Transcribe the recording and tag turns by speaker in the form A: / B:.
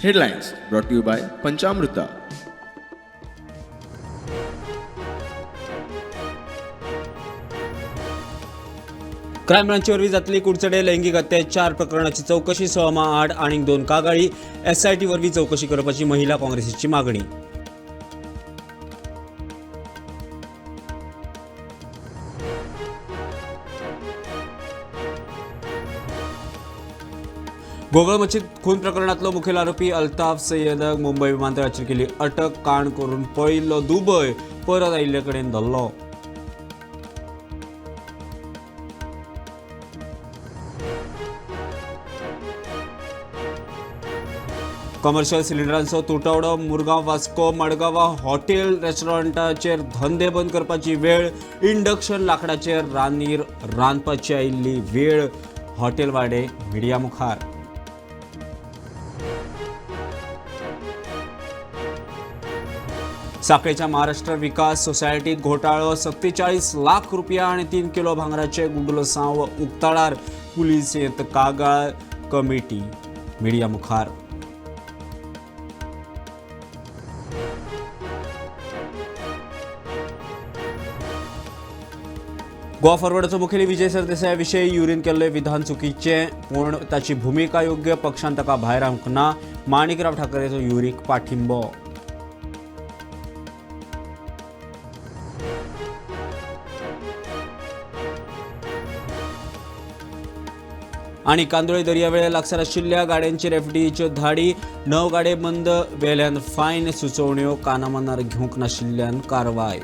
A: Headlines brought to you by Panchamruta.
B: Crime ब्रांचे वरवीं जातली कुडचडे लैंगीक अत्याचार प्रकरणाची चवकशी. सोमा आड आनीक 2 कागाळी. एसआयटी वरवीं चवकशी करपाची महिला काँग्रेसीची मागणी. गोगलमच्छीत खून प्रकरणातलो मुखेल आरोपी अल्ताफ सय्यदाक मुंबय विमानतळाचेर केली अटक. काण करून पळयिल्लो दुबय परत आयिल्ले कडेन धरलो. कमर्शियल सिलिंडरांचो तुटवडो. मुरगांव, वास्को, मडगांवां हॉटेल रेस्टॉरंटाचेर धंदे बंद करपाची वेळ. इंडक्शन लांकडाचेर रांदीर रांदपाची आयिल्ली वेळ. हॉटेल वाडे मिडिया मुखार. साखळेच्या महाराष्ट्र विकास सोसायटीत घोटाळो. 47 लाख रुपया आणि 3 किलो भांगराचे गुड्डलसांव उक्ताडार. पुलिसेंत कागाळ. कमिटी मिडिया मुखार. गोवा फॉरवर्डाचो मुखेली विजय सरदेसाया विशीं युरीन केल्लें विधान चुकीचें, पूण ताची भुमिका योग्य. पक्षान ताका भायर हाडूंक ना. माणिकराव ठाकरेचो युरीक पाठिंबो. आनी कांदोळे दर्यावेळे लागसार आशिल्ल्या गाड्यांचेर एफडीएच्यो धाडी. 9 गाडे बंद, वेल्यान फायन. सुचोवण्यो कानामनार घेवंक नाशिल्ल्यान कारवाय.